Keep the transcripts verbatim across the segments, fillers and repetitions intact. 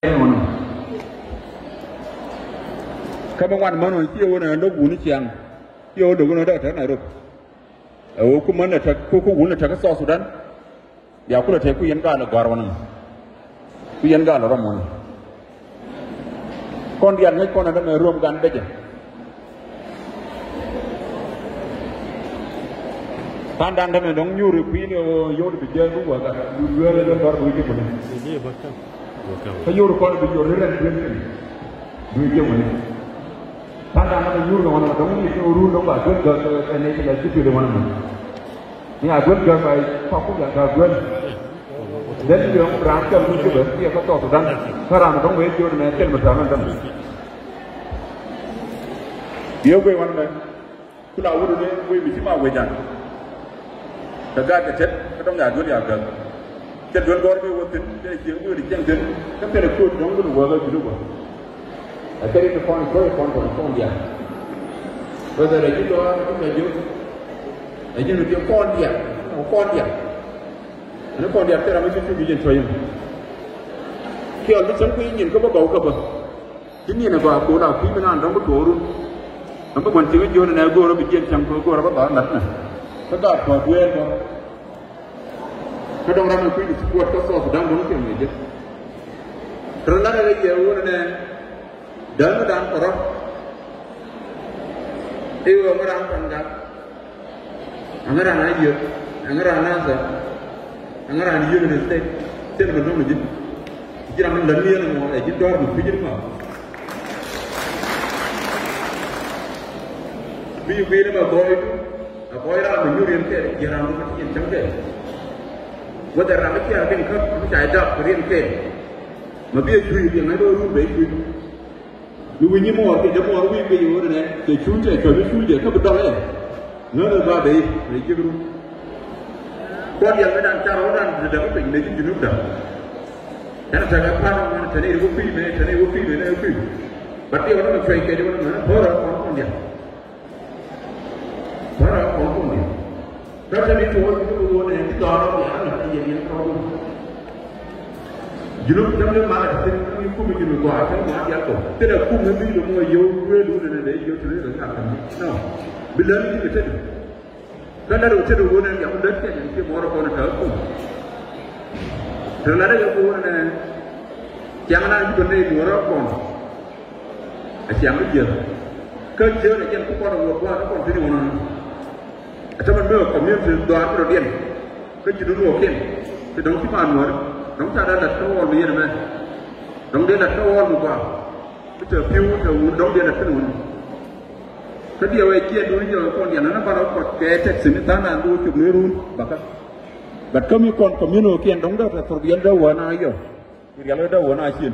Kä mi ŋuan män ɣöö ciɛ ɣöö nɛ lo̱k wuni ciaŋ. Ciɛ ɣöö lo̱k wuni dee kɛ te Nairobi. Ɛ ɣöö ku män ɛ te ku ku wuni te kä South Sudan. Bia kulɛ te ku yɛn gal ɛ gɔ̱a̱r wuni. Ku yɛn gal ɛ rɔm wuni. Kɔn diaal ŋäc kɔn ɛ dämɛ ruɔ̱m gan becɛ. Ta̱a̱ dan dämɛ dɔ̱ŋ nyuuri kui̱ni ɣöö yio̱w di bi jiäk bi wäkä. Duel ɛ dämɛ dɔ̱r bi wi̱c i̱ kuni. Kä yio̱w di kɔn bi yio̱w di rɛn duel kini. Duel jiäk wuni. Ta̱a̱ dan dämɛ nyuuri kɛ wuni dɔ̱ŋ ni ti ɣöö run dɔ̱ŋ ba duel gäk kɛ nɛy ti la ji̱ duel wuni. Ni a duel gäk ba kɔk ku gäk duel. Lɛl ni yɔ̱ŋ raan cɔl mi Jubɛ kiɛ kä South Sudan. Kä raan dɔ̱ŋ wee jiöt mɛ thil mi täämɛ däm. Biɛ wee wan mɛ. Ku la wut ni wee mi ci ma wee jan. Kɛ gaat kɛ tet kä dɔ̱ŋ ya duel ya gäk. Cɛ duel gɔr bi wä thin cɛ cieŋ wee di cieŋ thin. Kä thilɛ kuot dɔ̱ŋ wut wä kä Junub wä. Ɛ kɛ ri ti kɔn kɔn kɔn kɔn kɔn diaal. Whether ɛ ji̱ dɔɔr ɛ ji̱ kɛ jiök. Ɛ ji̱ ni ti kɔn diaal. Kɔn diaal. Ɛn kɔn diaal thil ram mi ci tuc bi ji̱n tuɔ̱c in. Kiɛ ɔl bi cäŋ kui̱ nyin kä bä gɔw kä bä. Ci niɛn ɛ gɔaa ko̱o̱l a kui̱ bi naan dɔ̱ŋ bi tuɔɔk run. Dɔ̱ŋ bi gua̱n cieŋ jiöt ɛn ɛ go̱o̱r bi jiɛn cäŋ ko̱o̱l go̱o̱r ɛ bä dhɔaar la̱t nɛ. Kä gaat kɔɔk dueer bä. Kä dɔ̱ŋ ram in kui̱ni ci guɔ̱t kä South Sudan dɔ̱ŋ kɛ ŋi̱i̱c jɛ. Rɔ lat rɛ yɛ ɣöö nɛ däänädan kɛ rɔ̱. I̱ ɣöö ŋä raan Pangak. Aŋä raan Ayiëk. Aŋä raan Nasir. Aŋä raan Unity State. Thil mi lo̱ŋ ji̱. Ji̱ ram mi lät ni ɛn ɛmɔ ɛ ji̱ dɔ̱r mi kui̱ ji̱ ri ŋɔak. Bi gui̱i̱r ɛmɛ gɔɔydu. A kɔc raan mi nyuur riɛn kɛɛl, ji̱ raan mi ti yɛn cäŋ kɛɛl. Whether ram mi ciaŋ riɛn käp mi ca i̱ dap riɛn kɛɛl. Ma bi a cuy riɛn ŋa̱c rɔ run ben cuy. Mi wi̱i̱ nyi muɔɔr kɛ jɛ muɔɔr wi̱i̱ ben ɣöö nɛ kɛ cuy tɛ cuɔ̱c mi cuy jɛ kä bi dɔl ɛ. Ŋäth ɛ ba ben rɛy jiäk run. Kɔn diaal mi dan car ɣöö dan däk piny mëë ci Junub da̱ŋ. Tɛn tɛk ɛ pa̱n ɛ ŋuan tɛn i̱ wä kui̱ mëë tɛn i̱ wä kui̱ mëë nɛ kui̱. Bat diɛ wä nɔ cuɛy kɛ jɛ wä nɔ ŋäth bä rɔ kɔn kɔn diaal. Bä rɔ kɔn kɔn diaal. Kä te ni tuɔɔk ni ti bi wuɔn ɛ ti dɔɔr ɔ bia ɣän ɛ yɛ yɛn kɔn. Junub däm ni mal ɛ ti ni kum Junub gɔaa te ŋuan diaal kɔ. Te dɛ kum ni bi dɔmɔ yio̱w duee duun ni dee yio̱w te ni dee ŋa̱k kɛ ni. Nɔ. Bi lär ni ti bi te ni. Kä lär wä te ni wuɔn ɛ yam lät kɛ ni ti mɔɔr ɛ kɔn ɛ tɛ kum. Te lär ɛ yɛ wuɔn ɛ ciaŋ na ji̱ bä ni duɔ̱ɔ̱r ɛ kɔn. A ciaŋ mi jiäk. Kä jiäk a jɛn ku kɔn a wuɔk gua̱a̱th a kɔn thi̱n i̱ wä nɔnɔ. A tämɛ mi ɔ community dhɔaar mi rɔ̱diɛn. Kä ji̱ dun wuɔkiɛn. Ti dɔ̱ŋ ci ma nuɔ̱ɔ̱ri. Dɔ̱ŋ ca dee lat kä wɔɔl mi yɛn ɛmɛ. Dɔ̱ŋ dee lat kä wɔɔl mi gua̱a̱th. Mi te pi̱w te wun dɔ̱ŋ dee lat thi̱n wun. Kä diɛw ɛ jiɛn dun jiɛw ɛ kɔn diɛn nana barɔ kɔt kɛ taxi ni tha̱a̱ŋ naan duun cop ni run bakä. But kä mi kɔn community kiɛn dɔ̱ŋ dee te thurbiɛn dee wä na yɔ. Rial kä dee wä na cin.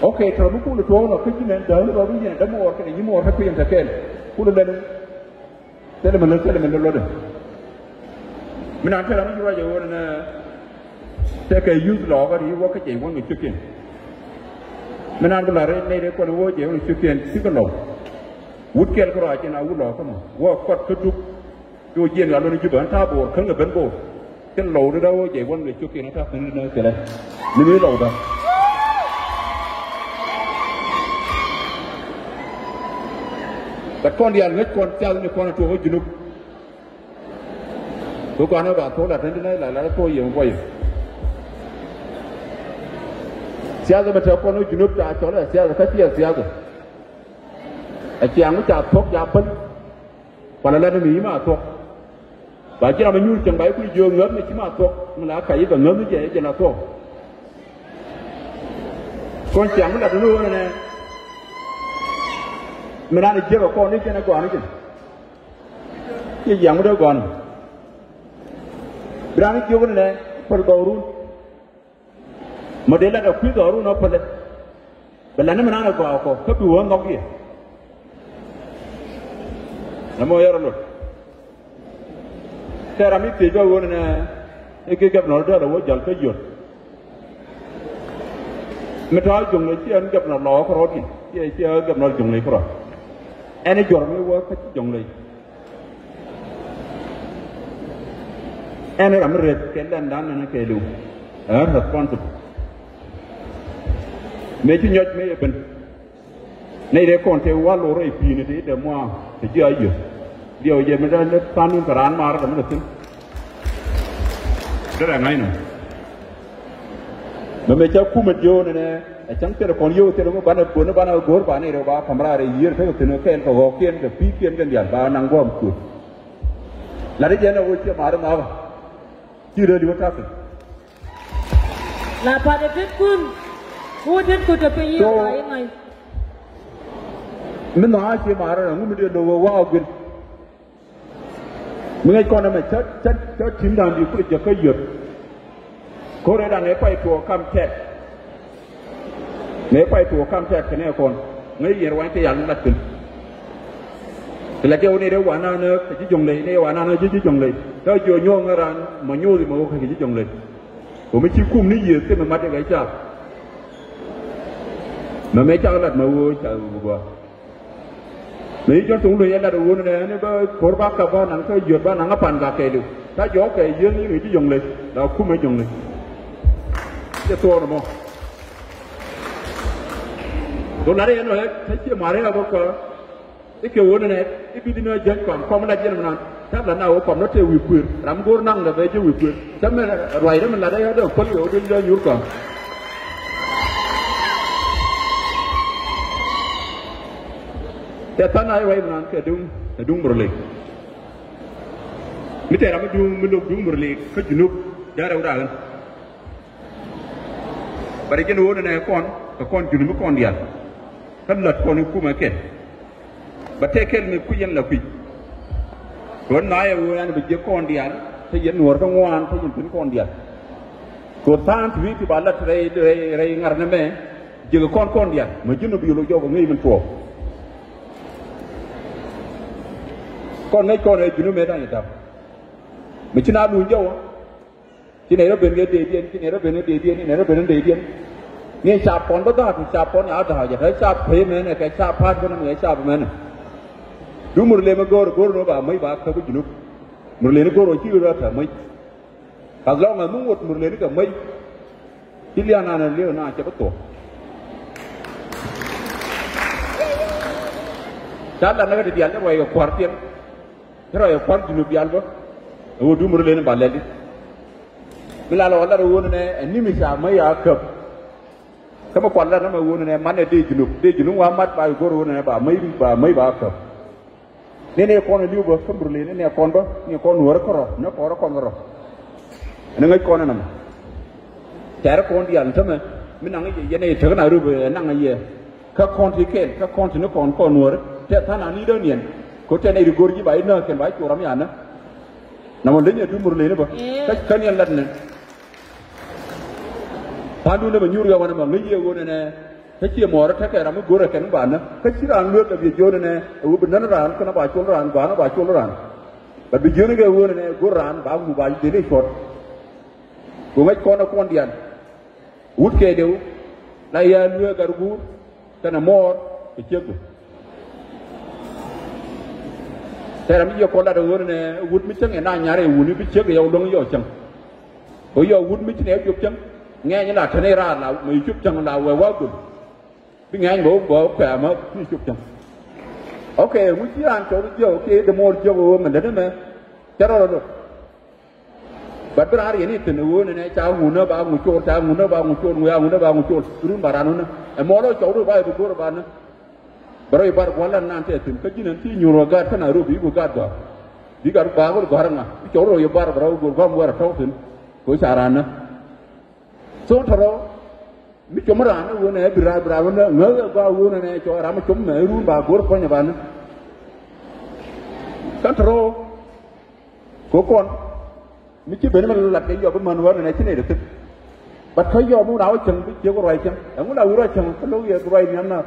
Ok, tɔ̱ mi kul tuɔɔk nɔ kä ji̱ nɛn dääni rɔ bi yɛn dämuɔɔr kɛnɛ nyimuɔɔr kä kui̱n te kɛn. Kul lɛn. Thilɛ mi lät, thilɛ mi lät lotdɛ. Mi naan te ram mi ci ruac ɛ ɣöö nɛ tɛkɛ youth lɔɔkä ri wä kä jɛ wä ŋɛ ciökiɛn. Mi naan bi la̱r nɛy dee kuɔn ɣöö jɛ wä ŋɛ ciökiɛn cikɛ lɔw. Wut kɛl kä ruac in a wut lɔɔkä mɔ wä kuat kä duk. Cu jiɛn ɣä lon Jubɛ ɛn ta̱a̱ bo̱o̱r kä ŋɛ ben bo̱o̱r. Kɛn lɔw di dee wä jɛ wän ŋɛ ciökiɛn ɛn ta̱a̱ kɛn di nɛ kɛlɛ. Ni mi lɔw dä. Gat kɔn diaal ŋäc kɔn thiath ni kɔn a tuɔɔk kä Junub. Kɛ kɔn ɛ ba thok la tɛn di nɛ la la thok yɛn kuɔyɛ. Thiath ɛmɛ te kɔn kä Junub ca cɔl ɛ thiath kä thiath thiath. Ɛ ciaŋ mi ca thok ca päl. Kualɛ lat ni mi ma thuɔ̱k. Ba ji̱ ram mi nyuur cieŋ ba ji̱ kui̱ jiök ŋäth ni ci ma thuɔ̱k. Mi la kac i̱ bɛ ŋäth ni jɛ i̱ jɛ la thuɔ̱k. Kɔn ciaŋ mi lat ni ɣöö nɛnɛ. Mi ran i̱ jiäk ɛ kɔn ni jɛn ɛ gɔaa ni jɛn. Ciɛ jiaŋ mi dee gɔaa ni. Bi ran i̱ jiök nɛnɛ päl gɔw run. Mi dee lat ɛ kui̱ dhɔru nɔ pälɛ. Bɛ lat ni mi naan ɛ gɔaa kɔ kä bi wä nhɔk yɛ. Nɛ mɔ yɛr ɛ lot. Kɛ ram mi thiec bä ɣöö nɛ i̱ ki gɛpnɔ dee lɛ wä jäl kä yöt. Mi tɔ̱ a juŋ ni ciɛ ɛn gɛpnɔ lɔɔk kärɔɔd i̱ ciɛ ciɛ gɛpnɔ juŋ ni kärɔɔd. Ɛn i̱ juɔ̱r mi wä kä ci juŋ ni. Ɛn ram mi reth kɛ lɛndan nɛn kɛɛliw. Ɛ responsible. Mëë ci nyɔc mëë yɛ ben. Nɛy rɛy kɔn tëë wal lor rɛy pi̱i̱ni tëë dee mua̱a̱ tëë ji̱ a yieth. Diɛw jɛ mi dee lät tha̱a̱ŋ ni̱n kɛ raan maar dee mi dee thi̱n. Dee rɛ ŋa̱cnɔ. Mɛ mëë ca kumɛ jiöönɛ nɛ ɛ cäŋ thilɛ kɔn yio̱w thilɛ mi banɛ böni banɛ go̱o̱r ba nɛy rɛw ba ka̱m raar rɛy yiër tekɛ thi̱n kɛ kɛɛl kɛ ɣɔ̱ɔ̱kiɛn kɛ pi̱i̱kiɛn kɛ diaal ba naŋ gua̱a̱m kuëth. Lat i̱ jɛn ɛ ɣöö ciɛ maari makä. Ci rɛl i̱ wä ta̱ki̱n. La pa̱t ɛ tet kun. Wä tet kun te piny yiëë ba i̱ ŋa̱c. Mi nhɔa̱a̱ cie maarä rɛ ŋu mi dee lo̱k wä wa̱a̱ guil. Mi ŋäc kɔn ɛmɛ cä cä cä ti̱mdan di kulɛ jɛ kä yöt. Ko̱r ɛ da̱ŋ ɛ pay tuɔɔk kam tɛt. Mëë pay tuɔɔk kam tɛt kɛnɛ kɔn ŋäc yɛn ruany ti yal ni lat thi̱n. Ti la jɛ wä ni rɛ wananä kɛ ji̱ jɔ̱ŋ ley ni wananä ji̱ ji̱ jɔ̱ŋ ley kä jiɔ nyuɔ̱ɔ̱ŋ ŋä ran mɔ nyuuth mɔ wä kɛ ji̱ jɔ̱ŋ ley. Kɛ mi ci kum ni yiëë thimɛ mat ikɛ cap. Mɛ mëë cak lat mɛ wee ca wee gua. Mëë ji̱ jɔ̱ŋ thuŋ lo̱c ɛ lat ɛ wun ɛnɛ ni bä ko̱r ba kap ba naŋ kä yöt ba naŋ a pan ba kɛɛliw. Ta jɔɔk kɛ yiëë ni ri ji̱ jɔ̱ŋ ley la kum ɛ jɔ̱ŋ ley. Cɛ thuɔɔr ɛmɔ. Dho̱ lat yɛn ɛ kä ciɛ ma̱ri a bä kä. I̱ kɛ ɣöö nɛnɛ i̱ bi di nɛ jäny kɔam kɔm la jiɛn mi nan. Ca la na ɣöö kɔam nɔ tëë wi̱i̱ kuëër ram go̱o̱r naŋ dɛ bɛ jɛ wi̱i̱ kuëër. Ca mɛ ruacdä mi latdä yɔ̱dɛ päl kɛ ɣöö di jɛ nyuur kɔam. Tɛ tha̱a̱ŋ na i̱ ruac mi nan kɛ duŋ kɛ duŋ Murle. Mi tɛ ram mi duŋ mi lo̱k duŋ Murle kä Junub. Ja̱rɛ wut a ɣän. Bɛ rɛ jɛn ɣöö nɛnɛ kɔn kɛ kɔn Junub mi kɔn diaal. Kä la̱t kɔn i̱ kumɛ kɛn. Bɛ tëë kɛl mi kui̱c yɛn la kui̱c. Kɛ ɣöö naath ɛ ɣöö ɛn bi jiäk kɔn diaal te yɛn nuɔ̱ɔ̱r kä ŋuan te yɛn thi̱n kɔn diaal. Kɛ ɣöö tha̱a̱ŋ ti wi̱i̱ ti ba la̱t rɛy rɛy rɛy ŋa̱r nɛmɛ jiäk kɔn kɔn diaal. Mɛ ji̱n bi yol jɔk ŋäc min tuɔɔk. Kɔn ŋäc kɔn ɛ Junub mëë da̱ŋ i̱ dap. Mi ci na luny jɔwä. Ci nɛy rɔ ben kɛ dee diɛn, ci nɛy rɔ ben kɛ dee diɛn, ci nɛy rɔ ben kɛ dee diɛn. Ni ca pɔn bä dha̱a̱t, ca pɔn ya dha̱a̱t jɛ, ca pee mɛnɛ, kɛ ca pa̱a̱t bä nɛmɛ, kɛ ca pee mɛnɛ. Duŋ Murle mi go̱o̱r, go̱o̱r ni ba mäc ba käp Junub. Murle ni go̱o̱r ɔ ci rɔ tɛ mäc. As long as mi ŋot Murle ni kɛ mäc. Ci lian an lieu na cɛ bä thuɔ̱k. Ca lat ni kɛ ti diaal ni ruac kɛ kua̱r tiɛn. Ci rɔ yɛ kua̱r Junub diaal bä. Ɛ ɣöö duŋ Murle ni ba lɛl di. Mi la lɔ lat ɛ ɣöö nɛ ɛ ni mi ca mäc a käp. Kä mi kual lat nä mɛ ɣöö nɛ man ɛ dee Junub, dee Junub wa mat ba go̱r ɣöö nɛ ba mäc ba mäc ba käp. Ni nɛ kɔn ɛ li̱w bä kä Murle ni nɛ kɔn bä ni kɔn nuɔ̱ɔ̱rä kärɔ ni kɔn rɔ kɔn kärɔ. Ɛn ŋäc kɔn ɛn ɛmɛ. Tɛ̈rɛ kɔn diaal tämɛ mi naŋ yɛn ɛ tek na röp ɛ naŋ yɛ. Kä kɔn ti kɛl kä kɔn ti ni kɔn kɔn nuɔ̱ɔ̱rä tɛ tha̱a̱ŋ na ni däniɛn. Kɛ tɛn ɛ ri go̱r ji̱ ba inä kɛn ba cuɔr ram yanä. Namɔ leny ɛ duŋ Murle ni bä. Kä kä niɛn lat ni. Pa̱a̱ndun ni bɛ nyuur yɔmɔ ni mɔ ŋäc yɛ ɣöö nɛnɛ. Kä ciɛ mɔɔrä tekɛ ram mi go̱rɛ kɛn banä kä ci raan lueek kɛ biɛ jiön nɛnɛ. Ɛ ɣöö bi nän raan kɛn ba col raan banä ba col raan. Bɛ bi jiön kɛ ɣöö nɛnɛ go̱r raan ba ŋu ba dhil i̱ cuɔt. Kɛ ŋäc kɔn ɛ kɔn diaal. Wut kɛɛliw la yɛ lueek gat guur kɛnɛ mɔɔr kɛ ciek bi. Tɛrɛ mi jiɛ kɔn lat ɣöö nɛ wut mi cäŋ yɛ na nyarɛ wuni bi ciek yɛ wä luäŋ yɔ cäŋ. Kɛ yɔ wut mi ci nɛ cop cäŋ ŋɛɛny la tɛn i̱ raar la mɛ cop cäŋ la wɛ wa gol. Bi ŋɛɛny bɛ wä bɛ wä pɛmä ni cop cäŋ. Ok, ŋu ci raan cɔl jiɛ ok, the more jiɛ wä mɛ lät mɛ cɛ rɔ rɔ. But bi raan riɛn i̱ thi̱n ɣöö nɛnɛ ca ŋunä ba ŋu col, ca ŋunä ba ŋu col, ŋu ya ŋunä ba ŋu col. Run ba raan wunä. Ɛ mɔl ɔ cɔw run ba i̱ bi go̱r ba nä. Bɛ rɔ i̱ bar gua̱l lan nan tɛ thi̱n. Kä ji̱n ɛn ti nyuur ɣä gaat kä Nairobi i̱ bi gaat gɔaa. Bi gat ba ɣöl gɔ̱a̱r ŋa. I̱ cɔw run i̱ bar bɛ rɔ go̱r gua̱m wɛr ɛ tɔ̱ thi̱n. Kɛ ɣöö ca raan nä. So tɔrɔ. Mi com raan ɛ ɣöö nɛ bi raar bi raar ɣöö nɛ ŋäth ɛ gɔaa ɣöö nɛ nɛ cɔ ram mi com mɛ run ba go̱r puɔ̱ny ɛ banä. Kä tɔrɔ. Kɛ kɔn mi ci ben mi lat kɛ yɔp imän wä nɛnɛ ci nɛy dee thik. But kä yɔp mi wun a wä cäŋ bi ciek wä ruac cäŋ ɛŋu la wur a cäŋ kä lo̱k yɛ ruac nhiam na.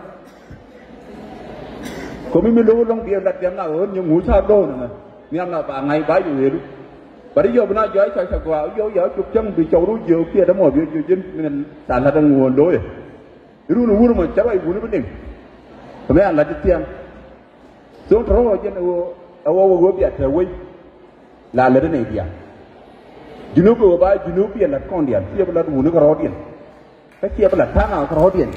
Kɛ mi mi lo̱k lɔ̱ŋ biɛ lat nhiam na ɣän nyɛ ŋuc ca lo̱o̱n ɛmɛ nhiam na ba ŋa̱c ba yɛ wëëlu. But yɔp na jɔac ca ca gɔaa yɔp yɔp cop cäŋ bi cɔk ru jiök kiɛ dämɔ bi jiök ji̱n min ca lat ɛŋu ɣän lo̱o̱yɛ. Irun wur mɔ ca ruac wun bi liŋ. Kɛ mi a lat ji̱ thiaŋ. Thon tɔrɔ ɣɔɔ jɛn ɛ ɣöö ɛ ɣɔɔ wä ɣöö bia tɛ wei. La lät inɛ i̱ diaal. Junub ɛ ɣöö ba Junub biɛ la̱t kɔn diaal ciɛ bi la̱t wuni kɛ rɔɔdiɛn. Kä ciɛ bi la ta̱a̱ŋ a kärɔ̱diɛn.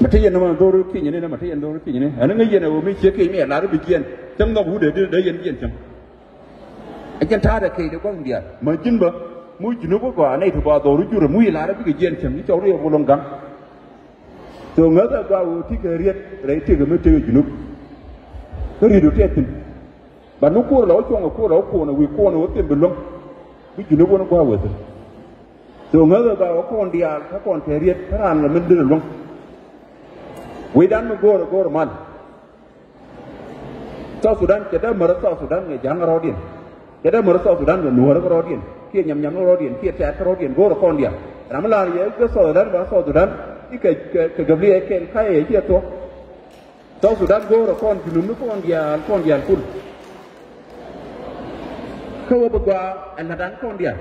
Mɛ te yɛn nɔmɔ dho̱r kinyini, mɛ te yɛn dho̱r kinyini. Ɛn ŋäc yɛn ɛ ɣöö mi ciek kiɛ mi ɛ lar bi jiɛn. Cäŋ nhɔk wut ɛ dee yɛn jiɛn cäŋ. Ɛ jɛn ta̱a̱dɛ kɛy dee gua̱th diaal. Mɛ ji̱n bä, mu Junub bä gɔaa nɛy ti gɔaa dhɔr jur ɛ mu i̱ lar bikɛ jiɛn cäŋ. I̱ cɔw ri ɛ bul ŋa̱ŋ. So ŋäthɛ gɔaa ɣöö ti kɛ riet rɛy tëkɛ mi tëkɛ Junub. Kä riet ɔ tɛth thi̱n. But mi kuɔr la wä cuɔ̱ŋ ɛ kuɔr la wä kuɔn ɛ wi̱i̱ kuɔn ɛ wä thim bi luäŋ. Bi Junub wä ni gua̱a̱ wee thi̱n. So ŋäthɛ ba wä kɔn diaal kä kɔn kɛ riet kä raan la min dee luäŋ. Wi̱i̱dan mi go̱o̱r ɛ go̱o̱r mal. South Sudan cɛ dee mär South Sudan ŋɛ ja̱ŋ rɔɔdiɛn. Cɛ dee mär South Sudan ŋɛ nuäär rɔɔdiɛn kiɛ nyam nyam rɔɔdiɛn kiɛ tɛ̈t rɔɔdiɛn go̱o̱r ɛ kɔn diaal. Ram mi la̱r yɛ kä South Sudan ba South Sudan i̱ kɛ kɛ kɛ gabli ɛ kɛl ka yɛ ciɛ thuɔ̱k. South Sudan go̱o̱rä kɔn Junub ni kɔn diaal, kɔn diaal kul. Kä wä bi gɔaa ɛ la̱tdan kɔn diaal.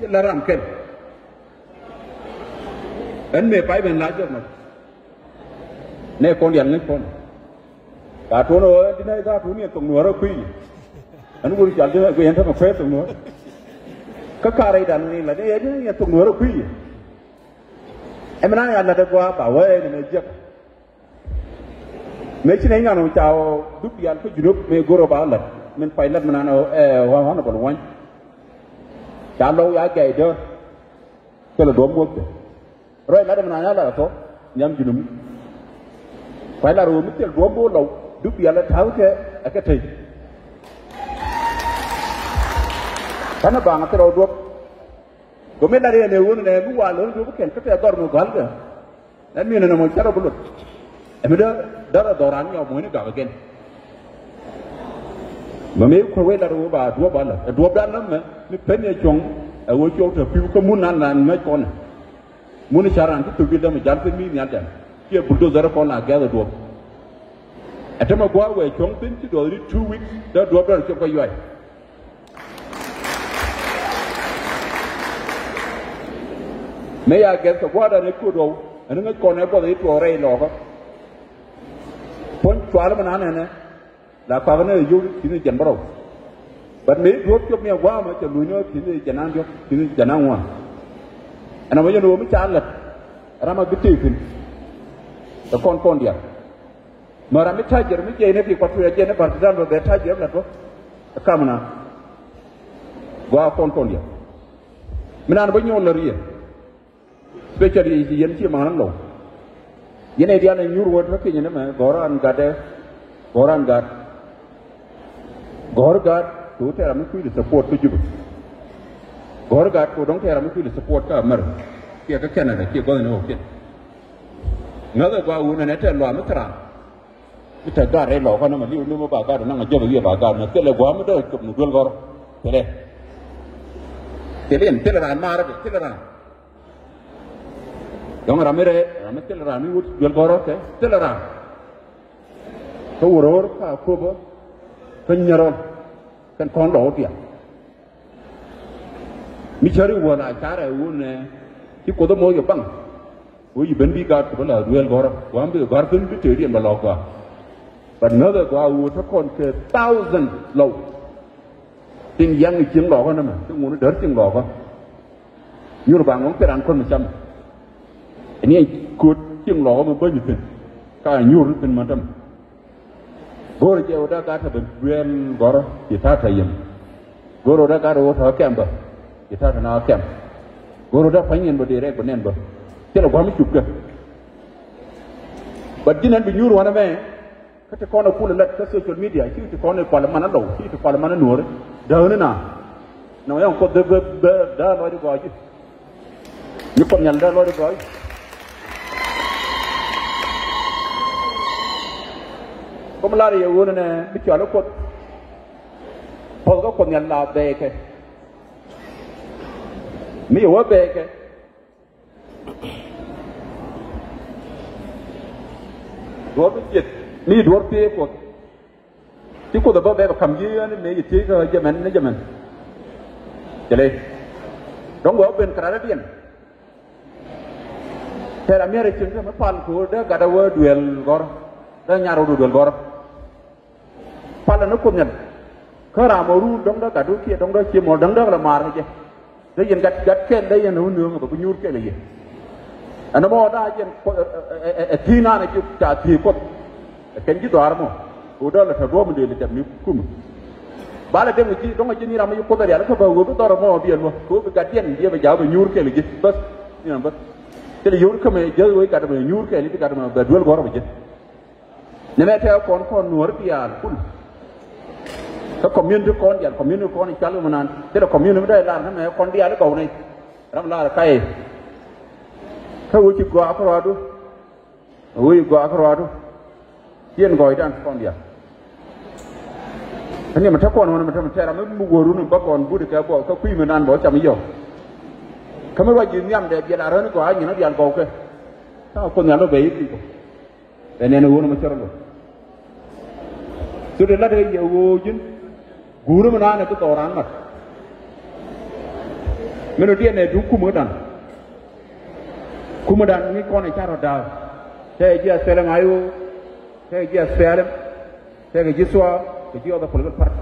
Ci la ram kɛl. Ɛn mëë pay ben la jɔk nɔ. Nɛ kɔn diaal ŋäc kɔn. Ka tuɔn ɣöö ɛn ti nɛy tha̱a̱ tuɔn yɛn thok nuɔ̱ɔ̱rä kui̱. Ɛn wur cal ti nɛy guiy ɛn tämɛ kuɛɛr thok nuɔ̱ɔ̱rä. Kä ka rɛydan ni la ni ɛn ti nɛy yɛn thok nuɔ̱ɔ̱rä kui̱. Ɛmɛ na ya la̱t ɛ gɔaa ba wee ɛn ɛmɛ jiäk. Mëë ci nɛy ŋuan ɔ ca ɔ dhuk diaal kä Junub mëë go̱r ɔ ba lat min pay lat mi nan ɛ Honorable Wany. Ca lɔw ya gɛy däär. Thilɛ duɔ̱m wuɔ̱kdɛ. Ruac lat mi nan ya lat ɛ thɔ nhiam Junub mi. Pay lat ɣöö mi thil duɔ̱m bi wä lɔw dhuk diaal ɛ ta̱a̱kɛ ɛ kɛ tey. Känɛ baŋ ɛ thil rɔw duɔ̱p. Gɔmi lat yɛn ɛ ɣöö nɛ mi wal ɣöö duɔ̱p kɛn kä tɛ dhɔr mi gɔ̱a̱lkɛ. Ɛn mi̱n ɛn ɛmɔ cärɛ bi luɔt. Ɛmi dee därɛ dhɔran nyɔk muɔ̱ni gak again. Mɛ mi kuɛ wee lat wee ba duɔ̱p ba lät ɛ duɔ̱p dan nä mɛ mi pen yɛ cuɔ̱ŋ. Ɛ wee cuɔ̱k te pi̱w kä mun nan nan ŋäc kɔn. Mun i̱ ca̱r ran ti thok di dämɛ jal piny mi nhial jal. Ciɛ bulldozer kɔn la gɛth ɛ duɔ̱p. Ɛ tämɛ gua̱a̱k wee cuɔ̱ŋ piny ci duɔth di two weeks dee duɔ̱p dee cuɔ̱p kä yuay. Mëë ya gɛth kɛ gua̱a̱r dan i̱ kuot ɣɔw ɛn ŋäc kɔn ɛ buɔth i̱ tuɔɔk rɛy lɔɔkä. Puɔ̱ny cual mi nan ɛnɛ la kuak ni ɛ yio̱w thi̱n i̱ jɛn bärɔw. But mëë duɔ̱ɔ̱p cop mi ɛ gua̱a̱mä cɛ luny ni thi̱n i̱ jɛn an diɔ̱k thi̱n i̱ jɛn an ŋuan. Ɛn ɔmɔ yɛn ɣöö mi ca lät ram a bi tëëk thi̱n. Ɛ kɔn kɔn diaal. Mɛ ram mi ta̱jɛr mi jiɛc ni ti kuat tuiɛ jiɛc ni Barkizal bɛ bɛ ta̱jɛr la tuɔ̱k. Ɛ kam na gɔaa kɔn kɔn diɛ. Mi nan bä nyuɔl lär yɛ. Specially yɛn ci ma̱a̱n lɔw. Yɛn ɛ diaal ɛ nyuur wä tä kinyɛ ni mɛ gɔ̱r an gatdɛ. Gɔ̱r an gat. Gɔ̱r gat kɛ wä tɛɛr ram mi kui̱ li support kä Jubɛ. Gɔ̱r gat kɛ wä dɔ̱ŋ tɛɛr ram mi kui̱ li support kä America kiɛ kä Canada kiɛ gɔ̱thni wä kiɛn. Ŋäthɛ gɔaa wun ɛn ɛ tɛl luaam mi thil raan. Mi te gat rɛy lɔkä nɔmɔ li̱w ni mi ba gat naŋ a jɔp a wi̱i̱ ba gat nɔ thilɛ gua̱a̱m mi dee cop ni duel gɔ̱rä. Thilɛ. Thilɛ in thilɛ raan maarä kɛ thilɛ raan. Dɔ̱ŋ ram mi rɛɛ ram mi thilɛ raan mi wut duel gɔ̱rä kɛ thilɛ raan. Kä wä ro̱o̱r ka köpä kä nyärɔl kɛn kɔn lɔw diaal. Mi cäri wä la carɛ wun ɛ ci Kuoth ɛ moth yɛ baŋ. Wä yi ben bi gaat ku bä la duel gɔ̱rä wä bi gɔ̱r ben bi tëëdiɛn bä lɔk gɔaa. But ŋäthɛ gɔaa wä te kɔn kɛ thousand lɔw. Tin yaŋ i̱ cieŋ lɔkä nɛmɛ ti ŋun i̱ däär cieŋ lɔkä. Nyuur ba ŋɔ̱ŋ thil raan kɔn mi cam. Ɛn i̱ ko̱t cieŋ lɔkä mi bäny i̱ thi̱n ka nyuur i̱ thi̱n ma täm. Go̱o̱rä jɛ wä dee gat ɛ ben duel gɔ̱rä ci ta̱a̱ ta̱a̱ yɛm. Go̱o̱rä wä dee gat ɛ wä ta̱a̱ kɛm bä ci ta̱a̱ ta̱a̱ na kɛm. Go̱o̱rä wä dee pa̱ny yɛn bä dee rɛk bä nɛn bä. Thilɛ gua̱a̱m i̱ cup kɛ. But ji̱n ɛn bi nyuur wanɛ mɛ. Kä ti kɔn ɛ kulɛ lät kä social media ci ti kɔn ɛ kualɛ man ɛ lɔw ci ti kualɛ man ɛ nuɔ̱ɔ̱ri. Dääni na nɔ yɔŋ Kuoth bɛ bɛ bɛ dää lɔcdi gɔaa ji̱. Ni Kuoth Nhial dää lɔcdi gɔaa ji̱. Kä mi lar yɛ ɣöö nɛnɛ mi cɔal i̱ Kuoth. Puɔ̱th kä Kuoth Nhial la bɛɛkɛ. Mi yɛ wä bɛɛkɛ. Duɔ̱ɔ̱r mi jiɛth mi duɔ̱ɔ̱r thiee Kuoth. Ci Kuoth ɛ bä bɛ bɛ ka̱m ji̱ yɛn mëë yɛ thiee kä jɛ mɛn ni jɛ mɛn. Cɛ lɛ dɔ̱ŋ wɛ wä ben kɛ rarɛ diɛn. Tɛr amiɛr ɛ cieŋ kä mi pal kɛ wä dee gat ɛ wä duel gɔ̱rä dee nyar wä duel gɔ̱rä. Palä ni Kuoth Nhial. Kä ram ɔ run dɔ̱ŋ dee gatdu kiɛ dɔ̱ŋ dee cie mɔl dɔ̱ŋ dee kɛ lɛ maar kɛ jɛ. Te yɛn gat, gat kɛl dee yɛn wä nööŋ bɛ bi nyuur kɛl yɛ. Ɛn ɛmɔ daa yɛn ɛ, ɛ, ɛ, ɛ thi̱i̱ naan ɛ ji̱ ca thi̱i̱ Kuɔth. Ɛ kɛn ji̱ dhɔaar ɛmɔ. Kɛ ɣöö dee lɛ tɛ̈th duɔ̱ɔ̱p mi dee lɛ tɛ̈th mi kumɛ. Ba lɛ deŋ ji̱ dɔ̱ŋ ji̱ ni ram mi Kuoth ɛ rial kä bä ɣöö bi dhɔr ɛmɔ bi ɛ luäk. Kɛ ɣöö bi gat yɛn diɛ bɛ ja̱a̱k bɛ nyuur kɛl ji̱. Bäth. Ni ram bäth. Thilɛ yio̱w ri kämɛ jäth wec gat ɛmɛ nyuur kɛɛl i̱ ti gat ɛmɛ bɛ duel gɔ̱rä bɛ ji̱. Nɛmɛ tɛɛ kɔn kɔn nuɔ̱ɔ̱ri diaal kul. Kä community kɔn diaal, community kɔn i̱ cual kɛ mi naan thilɛ community mi dɔ̱ i̱ lar nɛmɛ kɔn diaal i̱ gɔw nɛy. Ram lar i̱ kayɛ. Kä wec ci gɔaa kärɔadu. Wec ci gɔaa kärɔadu. Ciɛn gɔɔydan kɔn diaal. Kä ni mi te kɔn wä ni mi te mi tɛɛr ram mi mi wä run mi bä kɔn but kɛ bɔ kä kui̱ mi nan bɔ cam i̱ yɔk. Kä mi ruac ji̱ nhiam dɛ biɛl a rän kɔ a nyin a dial gɔw kɛ. Kä a kuoth nhial bɛ i̱ kui̱ kɔ. Bɛ nɛn ɣöö ni mi cär lɔ. Thot ɛ lat ɛ yɛ ɣöö ji̱n. Guuri mi naan ɛ bi dhɔran mat. Min ɔ diɛn ɛ duŋ kumä dan. Kumä dan ŋi̱c kɔn ɛ ca rɔ da̱a̱k. Tɛ ji̱ a thɛlɛ ŋa̱c ɣöö. Tɛ ji̱ a thɛlɛ. Tɛkɛ ji̱ thua kɛ ji̱ ɔth ɛ political party.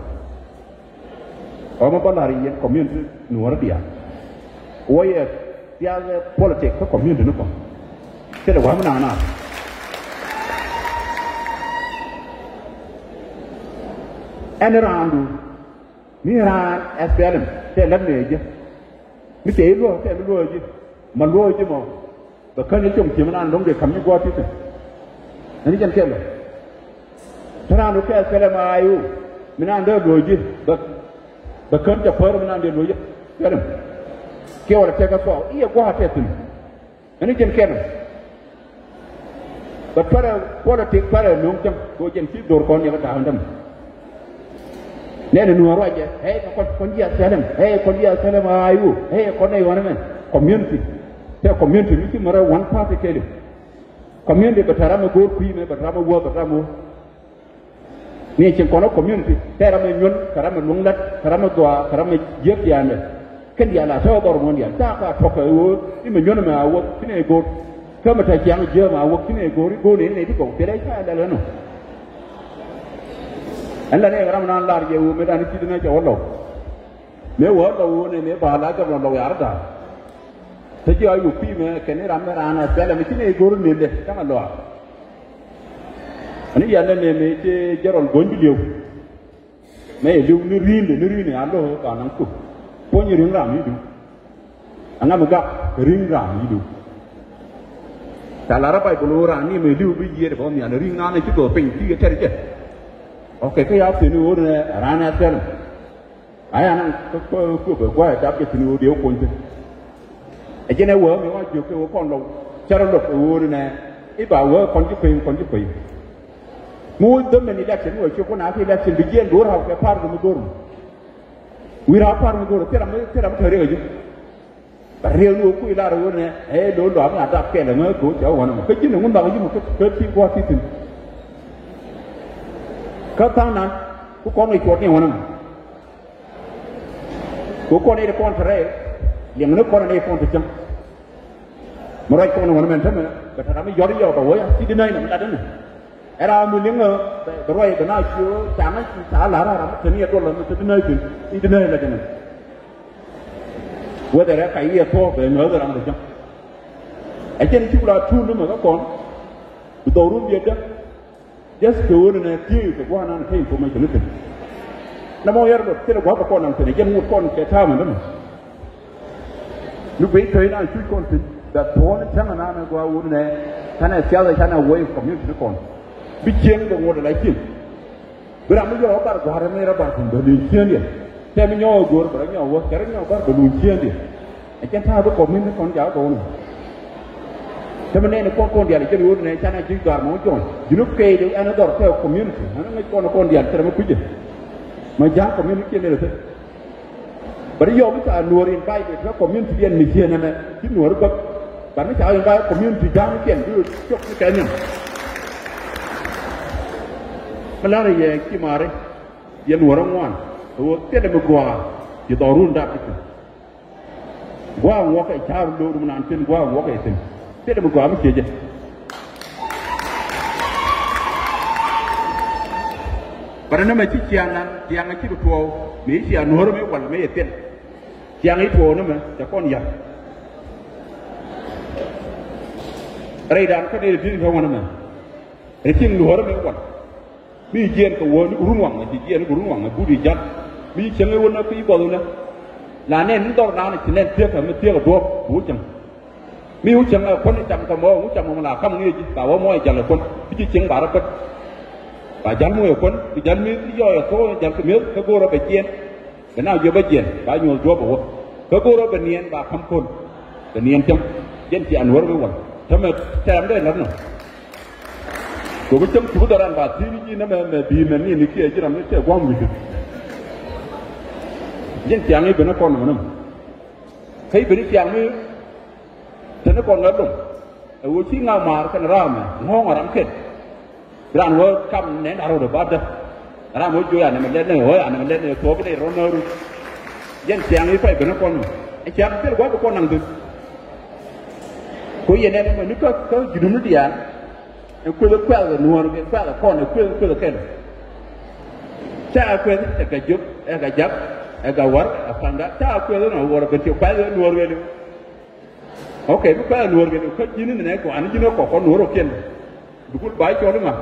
Ɣɔmɛ bä la̱r yɛn community nuɔ̱ɔ̱rä diaal. Wä yɛ diaal ɛ politic kä community ni kɔn. Thilɛ wa̱a̱ mi naan a. Ɛn raandu mi raan S P L M tɛ lät nɛɛ jɛ. Mi tɛ i̱ luɔ̱ɔ̱k tɛ mi luɔ̱ɔ̱k ji̱ ma luɔ̱ɔ̱k ji̱ mɔ. Bɛ kän i̱ com cieŋ naan lo̱ŋ dee ka̱m nyi gua̱a̱th ti̱thi̱n. Ɛn i̱ jɛn kɛl ɔ. Te raan wä kɛɛl kɛl ɛmɛ a i̱ wu mi naan dee luɔ̱ɔ̱c ji̱ bɛ, bɛ kän jɛ päär mi naan dee luɔ̱ɔ̱c ji̱ kɛl ɛmɛ. Kiɛ wala tɛk ɛ thuɔɔk i̱ yɛ gua̱a̱th tɛth thi̱n. Ɛn i̱ jɛn kɛl ɔ. Bɛ tuarɛ politik tuarɛ no̱o̱ŋ cäŋ kɛ ɣöö jɛn ci dho̱r kɔn yɛ kɛ da̱a̱k ɛn dämɛ. Nɛnɛ nuɔ̱ɔ̱r ruacɛ ɛ kɛ kɔn, kɔn ji̱ a thɛlɛm ɛ kɔn ji̱ a thɛlɛm a i̱ wu ɛ kɔn nɛy ɣɔn ɛmɛ. Community tɛ community mi ci märɛ one party kɛɛliw. Community bɛ tɛ ram ɛ go̱o̱r kui̱ mɛ bɛ tɛ ram ɛ wuɔ̱th bɛ tɛ ram ɛ wuɔ̱th. Ni cieŋ kɔn ɛ community tɛ ram ɛ nyuɔ̱n kɛ ram ɛ luŋ lat kɛ ram ɛ dhɔaa kɛ ram ɛ jiäk diaandɛ. Kɛn diaal a tɔ̱ dhɔr muɔ̱n diaal ta̱a̱ ka tɔ̱kɛ ɣöö imɛ nyuɔ̱n ɛmɛ a wuɔth ci nɛy go̱o̱r. Kä mɛ te ciaŋ jiääm a wuɔth ci nɛy go̱o̱r i̱ go̱o̱r ni nɛy ti gɔw thilɛ ca lɛl ɛnɔ. Ɛn la nɛy kɛ ram nan lar jɛ ɣöö mëë dan i̱ ci di nɛy cɛ wä lɔw. Mëë wä lɔw ɣöö nɛy mëë ba la gɛp lɔ lɔw yaar da̱a̱. Te ji̱ a yuk pi̱i̱mɛ kɛn i̱ ram mi raan a thɛlɛ mi ci nɛy go̱o̱r ni lɛ cäŋ a lɔaar. Ani yɛn nɛ nɛmɛ cɛ jɛ rɔl go̱ny bi li̱ew. Mɛ yɛ li̱w ni ri̱i̱ndɛ ni ri̱i̱ndɛ a lo̱ ba naŋ thuk. Puɔ̱ny ri̱ŋ ram i̱du. Aŋa mi gak ri̱ŋ ram i̱du. Ca lar a Bayböl ɣöö ran ni mɛ li̱w bi yiëëd bä nhial ri̱ŋ naan ci gɔɔ piny ti kɛ tɛr jɛ. Ok, kä ya thi̱n i̱ ɣöö nɛ ran ɛ thɛl. Aya naŋ kä, kä, kä bɛ gua̱a̱c dap jɛ thi̱n i̱ ɣöö dee wä kony thi̱n. Ɛ jɛn ɛ wee mi wa jiök kɛ wee kɔn lɔw cɛ rɔ lɔk ɛ ɣöö nɛ i̱ ba wee kɔn ji̱ peny kɔn ji̱ peny. Mi wee dhämɛn election mi wee ciök wä na kä election bi jiɛn bi wä raw kɛ par kɛ mi go̱r mi. Wi̱i̱ raw par mi go̱r thil ram mi, thil ram mi te riɛk ɛ ji̱. Bɛ riɛk ni wee kui̱ lar ɛ ɣöö nɛ ɛ lo̱o̱ lɔaak mi a dap kɛl ɛ ŋäär go̱o̱r cɛ wä wänä mɔ kä ji̱n ɛ ŋun nhɔk ɛ ji̱ mɔ kä, kä ti gua̱a̱th ti thi̱n. Kä tha̱a̱ŋ nan ku kɔn kɛ cuɔt ni wänä mɔ. Kɛ kɔn i̱ kɔn te rɛy liɛŋ ni kɔn ni kɔn te cäŋ. Mi ruac kɔn ŋuɔ̱n mɛn tämɛ bɛ te ram mi yɔt i̱ yɔk bɛ wä ya ci di nɛy nɛ mi lat inɛ. Ɛ ram mi liŋ ɛ bɛ ruac bɛ na cuɔ caŋä ca la ram mi te ni ɛ duɔl mi te di nɛy thi̱n i̱ di nɛy la jɛ nɛ. Whether ɛ ka i̱ ɛ thuɔ̱k bɛ ŋäth ram te cäŋ. Ɛ cɛn ci ku la tuul ni mɛ kä kɔn bi dhɔk run biɛ däk. Just kɛ ɣöö nɛ thiee kɛ gua̱a̱th nan kä information ni thi̱n. Nɛ mɔ yɛr bä thilɛ gua̱a̱th bä kɔn naŋ thi̱n ɛ jɛn ŋot kɔn kɛ ta̱a̱ mɛn dämɛ. Mi guic töy nan cuc kɔn thi̱n bɛ thuɔ̱ɔ̱n cäŋ nan ɛ gua̱a̱th ɣöö nɛ canɛ thiath ɛ canɛ wee community ni kɔn. Bi cieŋ bɛ ŋot ɛ la cieŋ. Bi ram mi jɔɔk bar gua̱a̱r mi rɔ bar thi̱n bɛ luny ciëëndiɛn. Tɛ mi nyɔɔk ɛ go̱o̱r bɛ rɔ nyɔɔk wä kɛ rɔ nyɔɔk bar bɛ luny ciëëndiɛn. Ɛ cɛn ta̱a̱ bi kɔm mi ni kɔn jaak gɔw ni. Tɛ mi nɛɛni kɔn kɔn diaal ɛ jɛn ɣöö nɛ canɛ ji̱ dhɔaar mɔ jɔ̱ɔ̱n ji̱n ɔ kɛɛl ɛ ɛn dhɔr kɛ community ɛn ŋäc kɔn kɔn diaal cɛ rɛ mi kui̱cɛ. Ma ja̱a̱ŋ community kiɛn lɛl ɛ thil. Bɛ ri yɔɔk mi ca nuɔɔr invite kä community diɛn mi cieen ɛmɛ ci nuɔɔr bäk. Bɛ mi ca invite community ja̱a̱ŋ kiɛn bi cok ni kɛ nhiam. Mi la̱rä yɛ ci maari yɛ nuɔɔr ɛ ŋuan ɛ ɣöö thilɛ mi gɔaa ci dhɔrun dap i̱ thi̱n. Gua̱a̱k ŋuɔ̱kɛ ca̱r lo̱o̱r mi naan thi̱n gua̱a̱k ŋuɔ̱kɛ thi̱n. Thilɛ mi gɔaa mi ciecɛ. Bärɛ ni mɛ ci ciaŋ nan ciaŋ ci bi tuɔɔk mi ci a nuɔ̱ɔ̱r mi wal mi yɛ thil. Ciaŋ i̱ tuɔɔk ni mɛ cɛ kɔn ya̱r. Rɛydan kä nɛy ti di̱t kä wänä mɛ. Ɛ cieŋ luɔ̱ɔ̱rä mɛ wan. Mi jiɛɛn kɛ wä ni run waŋ, ci jiɛɛn ni run waŋ, but i̱ jal. Mi cieŋ i̱ wä nä kä i̱ buɔth wä nä. La nɛn ni dhɔr naan ci nɛn thiek kɛ mi thiek kɛ duɔ̱ɔ̱p bi wä cieŋ. Mi wä cieŋ ɛ kuän i̱ cam kɛ mɔ, wä cam mɔ la kam ŋi̱i̱c ji̱, ba wä mɔ ɛ jal ɛ kuän. Bi ci cieŋ ba rɔ kuän. Ba jal mɔ ɛ kuän, bi jal mi yɔɔy ɛ thok ɛ jal kɛ mi̱eth kä go̱o̱rä bɛ jiɛɛn. Bɛ na jiɔp bä jiɛn ba nyuɔth duɔ̱ɔ̱p ɛ wä. Kä go̱o̱rä bɛ niɛn ba ka̱m ko̱n. Bɛ niɛn cäŋ. Jɛn ci an wär mi wal. Tämɛ tɛɛm dee lät nɔ. Kɛ bi cäŋ thuk dhɔran ba thi̱n ji̱ nä mɛ mɛ bi̱i̱ mɛ ni ni kiɛ ji̱ ram ni tɛ gua̱a̱m wi̱i̱. Jɛn ciaŋ i̱ ben ni kɔn nɔmɔ nɔmɔ. Kä i̱ ben ni ciaŋ mi te ni kɔn ŋäth loŋ. Ɛ ɣöö ci ŋa̱ maar kɛn raamɛ ŋɔ̱ɔ̱ŋ ɛ ram kɛn. Bi raan wä kam nɛn da̱r rot ɛ batdä. Ram wä jo̱o̱c anɛ mɛ lɛt nɛ ɣöö anɛ mɛ lɛt nɛ thuɔ̱k inɛ rɔ̱ nääru. Jɛn ciaŋ i̱ pay ben ɛ kɔn mɛ ɛ ciaŋ thil gua̱th bi kɔn naŋ thi̱n. Ku yɛn ɛn ɛmɛ ni kä kä ji̱dum ni diaal. Ɛ kueth ɛ kuɛth ɛ nuɔ̱ɔ̱r kɛ kuɛth ɛ kɔn ɛ kueth ɛ kueth ɛ kɛn. Ca ɛ kueth ɛ kɛ jiök ɛ kɛ jak ɛ kɛ war ɛ pa̱nda ca ɛ kueth ɛ nɔ wuɔr ɛ ben ci kuɛth ɛ nuɔ̱ɔ̱r kɛ li̱w. Ok, mi kuɛth ɛ nuɔ̱ɔ̱r kɛ li̱w kä ji̱n ni nɛ kɔan ji̱n ɛ kɔk kɔn nuɔ̱ɔ̱r ɔ kiɛn. Bi kul ba i̱ cɔl i̱ ŋa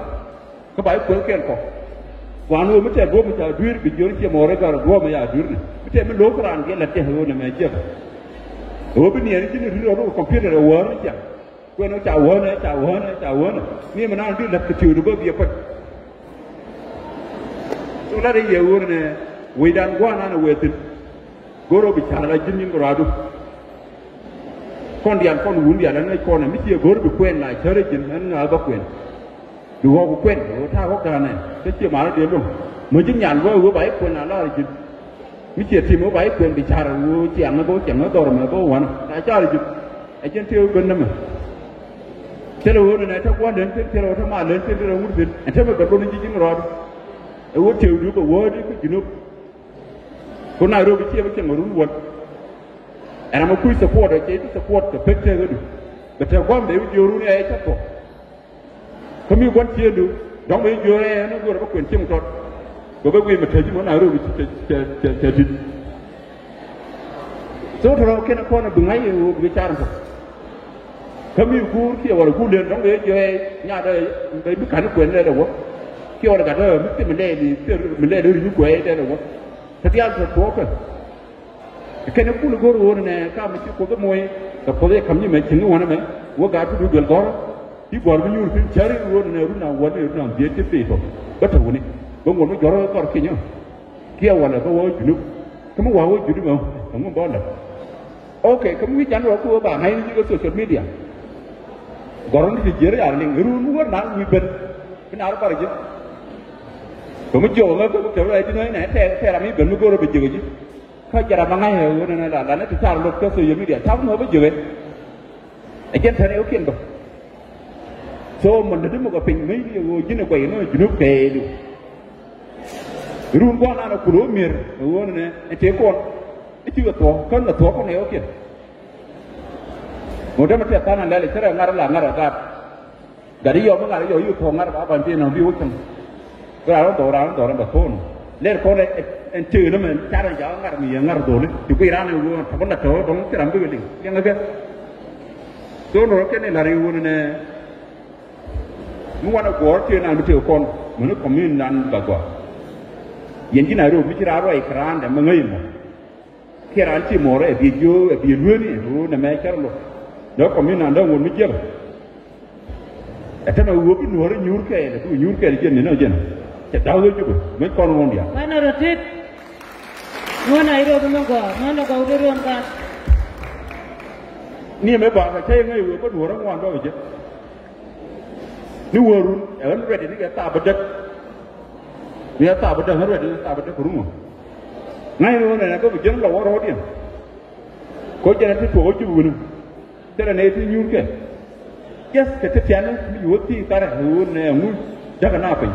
kä ba i̱ kueth kɛn kɔk. Gua̱a̱n ɣöö mi tɛth duɔ̱ɔ̱p mi ca dui̱r bi jiör ciɛ mɔɔr i̱ gat ɛ duɔ̱ɔ̱p mi ya dui̱r ni mi tɛth mi lo̱k kä raan giɛl lät cɛ ɣöö nɛ mɛ jiɛk. Ɣöö bi niɛɛn i̱ ji̱n i̱ ri̱t rɔɔd ɣöö kɔmpiuter ɛ wäär ni ciaŋ. Kuɛn ɣöö ca wäär nɛ ca wäär nɛ ca wäär nɛ ni mi naan di lät kɛ tiöödu bä biɛ pät. So lat i̱ yɛ ɣöö nɛ wecdan gua̱a̱r naan ɛ wëë thi̱n. Go̱r ɣöö bi ca̱r ala ji̱n nyin kɛ ruaadu. Kɔn diaal kɔn wun diaal ɛn ŋäc kɔn ɛ mi ciɛ go̱r bi kuɛn la cär ɛ ji̱n ɛn ŋa̱a̱ bä kuɛn. Bi ɣɔk bi kuɛn ɣöö ta̱a̱ ɣɔk da̱a̱n ɛ kä ciɛ ma̱a̱r ɛ dee lo̱ŋ. Mäc ji̱ nyal bä ɣöö ba i̱ kuɛn la la̱r ɛ ji̱n. Mi ciɛ tim ɣöö ba i̱ kuɛn bi ca̱r ɣöö ciaŋ ɛ bä ciaŋ ɛ dhɔr ɛmɛ bä wa̱nä la ca̱r ɛ ji̱n. Ɛ jɛn tëë ɣöö ben nɛmɛ. Thilɛ ɣöö nɛnɛ te gua̱n lën thi̱n thilɛ ɣöö te mal lën thi̱n thilɛ ŋut thi̱n. Ɛn te mi bɛ lo̱n ji̱ ji̱n rɔɔd. Ɛ ɣöö tëëkdu bɛ wäär di kä Junub. Ku Nairobi ciɛ bä cieŋ ɛ run wäl. Ɛn ram ɛ kuc support ɛ cɛ i̱ support kɛ pek tëëkädu. Bɛ te gua̱n bɛ i̱ jiöörun ɛ cä thuɔ̱k. Kä mi gua̱n ciëëndu dɔ̱ŋ bɛ i̱ jiöör ɛ ɛn ɛ go̱rɛ bä kuɛn cieŋ tɔt. Bɛ bä guiy mɛ te ji̱ mɔ Nairobi cɛ cɛ cɛ cɛ di̱t. So tɔrɔ kɛn kɔn bi ŋa̱c i̱ ɣöö bi car in tɔk. Kä mi guur kiɛ wala guur lëën dɔ̱ŋ bɛ jiɔɛ nyaat ɛ bɛ mi ka̱n kuɛn lɛl ɛ wä. Kiɛ wala gat ɛ mi thim lɛɛl i̱ thir mi lɛɛl i̱ ri̱c mi kuɛɛ lɛl ɛ wä. Kä diaal tɔ tuɔɔkɛ. Kɛn ɛ kul go̱r ɣöö nɛ ka mi ci Kuoth ɛ moc kɛ Kuoth ɛ ka̱m nyi mɛ cieŋ i̱ wänä mɛ wä gaat tudu duel gɔ̱rä. I̱ gɔ̱r mi nyuur thi̱n cäri ɣöö nɛ run a wän i̱ run a dhiec ti pith ɔ bä te wuni bä ŋuɔ̱t mi jɔ̱rä kɔr kinyä. Kiɛ walɛ bä wä Junub. Kä mi wä wä Junub ɛ ŋu bä lɛ. Ok, kä mi wi̱c jan rɔ ku wä ba ŋa̱cni ji̱ kä social media. Gɔ̱rɔ̱n ti jier yar liŋ run wä na wi̱c ben. Bi na rɔ bar ji̱. Kä mi jiɔk ŋä kä mi kɛ rɔ ɛ ji̱ nä inɛ tɛ tɛ ram mi ben mi go̱rɔ bɛ jiek ji̱. Kä jɛ ram ma ŋa̱c ɛ wä nɛ la la nɛ ti tar lo̱k kä social media tap ŋä bä jiek ɛ. Ɛ jɛn tɛn ɛ wä kiɛn bä. So män dädi muk ɛ piny ŋäcni ɛ ɣöö ji̱n ɛ guɛc ɛn ɣöö Junub kɛɛliw. Run gua̱a̱r naan ɛ kul ɣöö mi̱er ɛ ɣöö nɛnɛ ɛ tëë kɔn. I̱ cikɛ thuɔ̱k kän ɛ thuɔ̱k kɔn ɛ ɣöö kiɛn. Ŋot dämɛ tɛth tha̱a̱ŋ ɛ lɛl ɛ cärɛ ŋa̱r ɛ la ŋa̱r ɛ gaat. Gat i̱ yɔm mi ŋa̱r i̱ yɔm i̱ thuɔ̱k ŋa̱r ba ban pi̱n ɛ bi wä cäŋ. Bi raan wä dhɔk raan wä dhɔk raan bɛ thuɔ̱ɔ̱n. Lɛr kɔn ɛ ɛn tëë nä mɛ car ɛ jakä ŋa̱r mi yɛ ŋa̱r dholi. Ti kui̱ raan ɛ ɣöö tɔ̱ bä la tɔ̱ dɔ̱ŋ ci ram bikɛ liŋ liɛŋ ɛ kɛ. Thon rɔ kɛn i̱ la̱r i̱ ɣöö nɛ. Mi wanɛ guɔ̱ɔ̱r tëë naan mi tëë kɔn mäni kɔmin nan bɛ gɔaa. Yɛn ji̱ Nairobi mi ci raan ruac kɛ raan dɛ mi ŋäc mɔ. Kiɛ raan ci mɔɔr ɛ biɛ jiö ɛ biɛ lueeni ɛ ɣöö nɛ mɛ cär lo̱k. Dee kɔmin nan dee ŋuɔ̱t mi jiäk. Ɛ tämɛ ɣöö bi nuɔ̱ɔ̱r i̱ nyuur kɛɛl ɛ bi nyuur kɛɛl jiɛn ni nɔ jiɛn. Cɛ da̱k ɣöö jupɛ mi kɔn ŋuɔ̱n diaal. Ŋuɛn ɛ rɔ tit. Ŋuɛn a i̱ rɔ bi mi gɔaa ŋuɛn ɛ gɔw di ruɔ̱n kan. Ni ɛmɛ bakä cä yɛ ŋäc ɣöö bä nuɔ̱ɔ̱r i̱ ŋuan dɔɔk ɛ jiäk. Ni wä run ɛ ɣän rɛt ni kɛ thaap bä däk. Ni ɛ thaap bä däk ɣän rɛt ni kɛ thaap bä däk kɛ run wä. Ŋa̱c ni ɣän ɛn ɛ bä bi jiäk lɔ wä rɔɔdiɛn. Koc jɛn ɛ ti tuɔk ɣä cuk wi̱ni. Thilɛ nɛy ti nyuurkɛ. Jiɛth kɛ ti tiani mi ci wä thi̱i̱ karɛ ɣöö nɛ ŋu däkɛ na piny.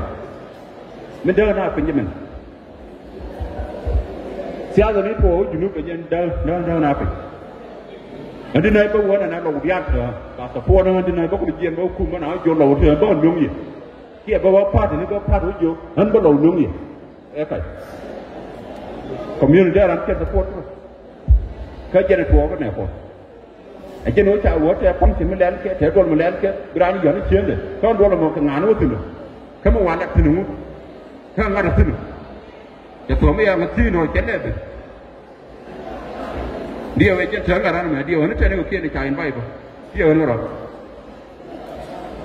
Mi däkɛ na piny jɛ min. Thiathɛ ni tuɔɔk wä Junub kɛ jɛn däk däk däk na piny. Ɣän ti nɛy bä wä nɛn a lɔw diaal tɛ ba support ɣän ti nɛy bä kun jiɛn bä kum bä na wä jiök lɔw tɛ bä nöŋ yɛ. Kiɛ bä wä party ni bä party wä jiök ɣän bä lɔw nöŋ yɛ. Ɛ kac. Community dee ran kɛ support bä. Kä jɛn ɛ tuɔɔk kä nɛ Kuɔth. Ɛ jɛn ɣöö ca ɣöö tɛ function mi lɛl kɛ, tɛ duɔl mi lɛl kɛ, bi raan yɔ̱n i̱ cieŋdɛ. Kä duɔl ɛmɔ kɛ ŋa̱a̱n wä thi̱n ɔ. Kä mi wan lak thi̱n ɛŋu. Kä ŋa̱t ɛ thi̱n ɔ. Cɛ thuɔ̱k mi yɛ ŋa̱t thi̱n ɔ cɛ lɛ ben. Diɛw ɛ jɛn tɛ̈ŋ ɛ ran ɛmɛ, diɛw ɛ ni tɛn i̱ kɛ kiɛn i̱ ca in Baibol. Diɛw ɛ ni rɔ.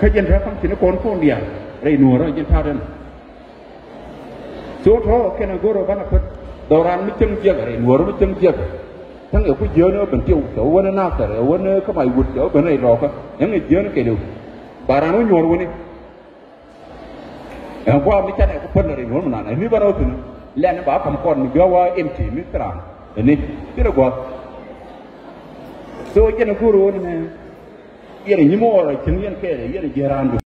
Kä jɛn te function ni kɔn kɔn diaal rɛy nuɔ̱ɔ̱rä jɛn ta̱a̱ den. So tɔ̱ kɛn a go̱r ɔ banɛ pät dhɔran mi cäŋ jiäk rɛy nuɔ̱ɔ̱rä mi cäŋ jiäk. Täŋ ɛ ku jiäk ni ɔ ben tiw cɛ wä wä ni Nathɛr ɛ wä ni kä mac wut cɛ wä ben rɛy lɔɔkä. Ɛŋ ɛ jiäk ni kɛɛliw. Ba ran wä nyuɔ̱ɔ̱r wä ni. Ɛn gua̱a̱ mi canɛ ku päl rɛy nuɔ̱ɔ̱r mi nan ɛ ni banɛ wä thi̱n. Lɛn ba ka̱m kɔn mi gɔaa wä empty mi thran. Ɛ ni thilɛ gua̱a̱. So jɛn a go̱r ɔ ni mɛ. Yɛn a nyi mi ɣɔr a cieŋ yɛn kɛɛl yɛn a jiɛ raandu.